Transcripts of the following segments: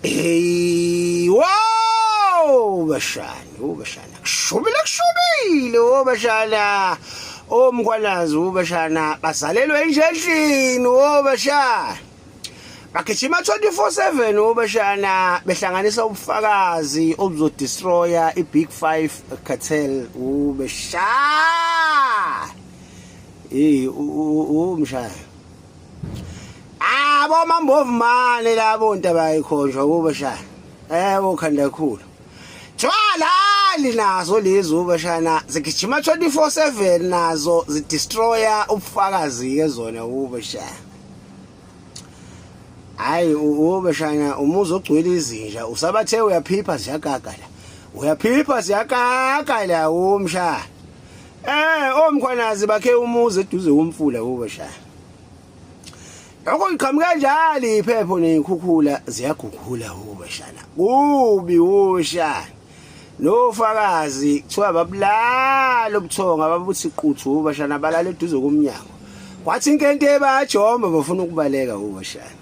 Hey, wow, bashana, oh bashana. Kushubile kushubile, oh bashana. Oh mkwalazi, oh bashana, bazalelwe nje endlini, oh bashana. Bagijima 24/7 oh bashana, behlanganisa ubufakazi obuzodestroya iBig 5 cartel, oh bashana. Hey, umshana. Abo mambovu mane labo ntabayikhonjwa kuba shana. Yebo khanda khulu. Thwalali nazo lezi uba shana zigijima 24/7 nazo zidestroya ubufakazi ke zona uba shana. Hayi uba shana umuzi ogcwele izinja usabathe uyaphipha ziyakaka la. Uyaphipha ziyakaka la umshana. Eh omkhwanazi bakhe umuzi eduze komfula uba shana. Lokho iqhamuka njalo iphepho nezikhukhula ziyagugula ubashana. Kubi ushana. Nofakazi kuthiwa babulala ubuthongo ababuthi quthu ubashana balala eduze komnyango. Kwathi inkente bayajomba bafuna ukubaleka ubashana.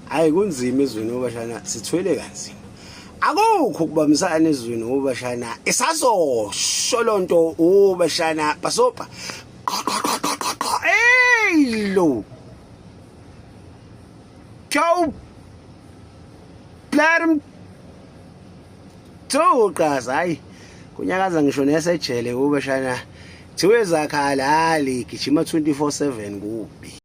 Hayi kunzima ezweni ubashana sithwele kanzima. Akukho ukubambisana ezweni ubashana isazosho lonto ubashana basopa Hey lo. Ciao. Blarm. Thuqaza hayi. Kunyakaza ngisho nesejele kube shana. Thiwe zakhala ali gijima 24/7 kubi.